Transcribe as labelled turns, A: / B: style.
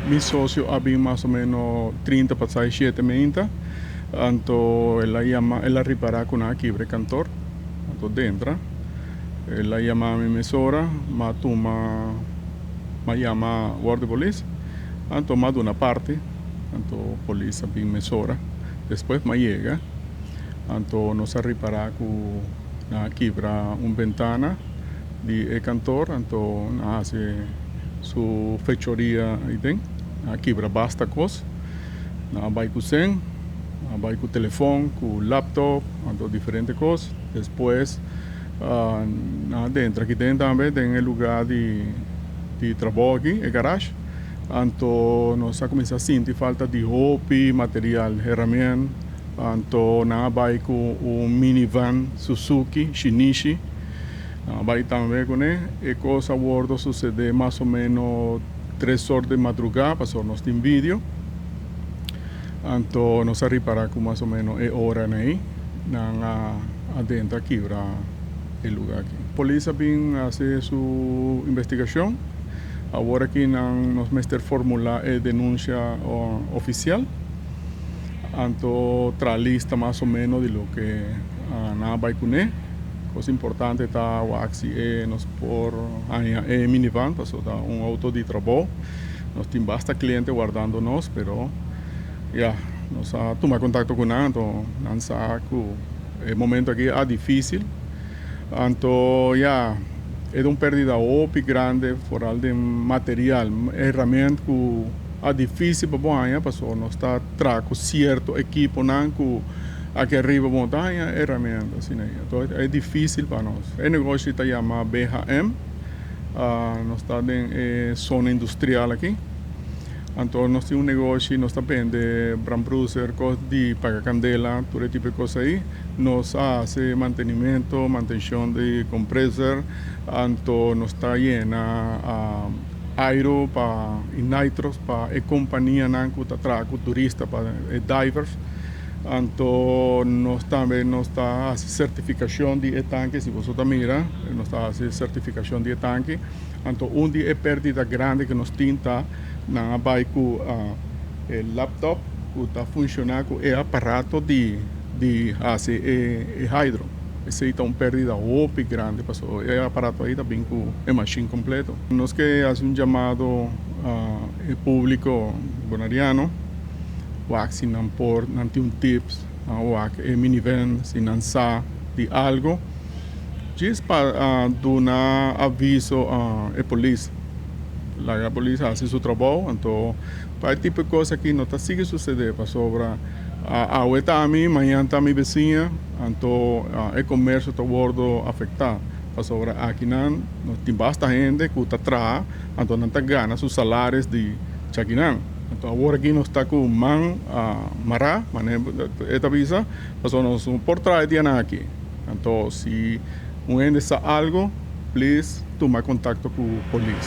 A: Mi socio a bin mas o menos 7:30 mainta, anto el a yama, el a ripara cu nan a kibra e kantoor, anto drenta. El a yama mi mesora, m'a tuma, m'a yama guardia polis, anto m'a duna parte, anto polis a bin mesora. Despues m'a yega, anto nos a ripara cu nan a kibra un bentana di e kantoor, anto nan a haci su fechoria aden, nan a kibra basta cos, nan a bay cu cen, nan a bay cu telefon, cu laptop, anto diferente cos. Despues nan a drenta aki den tambe, den e lugar di trabou aki, e garage. Anto nos a cuminsa sinti falta di hopi material, herramienta, anto nan a bay cu un minivan Suzuki Shinichi, nan a bay tambe cune. E cos a wordo sucede mas o menos 3 or di madruga, paso nos tin video. Anto nos a ripara cu mas o menos e ora ey nan a drenta kibra e lugar aki. Polis a bin haci su investigacion. Awor aki nan nos mester formula e denuncia oficial. Anto traha lista mas o menos di loke nan a bay cune. Cos importante ta wak si e nos por haya e minivan, paso ta un auto di trabou. Nos tin basta cliente wardando nos, pero ya, nos a tuma contacto cu nan, anto nan sa cu e momento aki ta dificil. Anto ya, e un perdida hopi grandi, vooral di material, herramienta cu ta dificil pa haya, paso nos ta traha cu cierto ekipo nan cu aki ariba montaña herramienta, asina. Anto e dificil pa nos. E negoshi ta yama BHM, nos ta den zona industrial aki. Anto nos tin un negoshi, nos ta bende brandblusser, cos di paga candela, tur tipo di cos ey. Nos ta haci mantenimento, mantencion di compressor, anto nos ta yena aire pa nitros pa e compania nan cu ta traha cu turista, pa divers. Anto nos tambe nos ta haci certificacion di tanke, si bo ta mira, nos ta haci certificacion di tanke. Anto un di e perdida grandi cu nos tin ta nan a bay cu e laptop cu ta funciona cu e aparato di haci e hydro. Esey ta un perdida hopi grandi, paso e aparato ey ta bin cu e machine completo. Nos kier haci un yamado e publico boneriano, wak si nan por, nan tin un tips, wak e minivan, si nan sa di algo, djis pa duna aviso e polis. Laga polis haci su trabou, anto pa e tipo di cos aki no ta sigui sucede, pasobra awe ta ami, mañan ta mi bisiña, anto e comercio ta wordo afecta. Pasobra aki nan tin basta hende cu ta traha, anto nan ta gana su salario di djakinan. Anto awor aki nos ta cu man mara, manera e ta bisa, pasobra nos no por traha e dianan aki. Anto si un hende sa algo, please tuma contacto cu polis.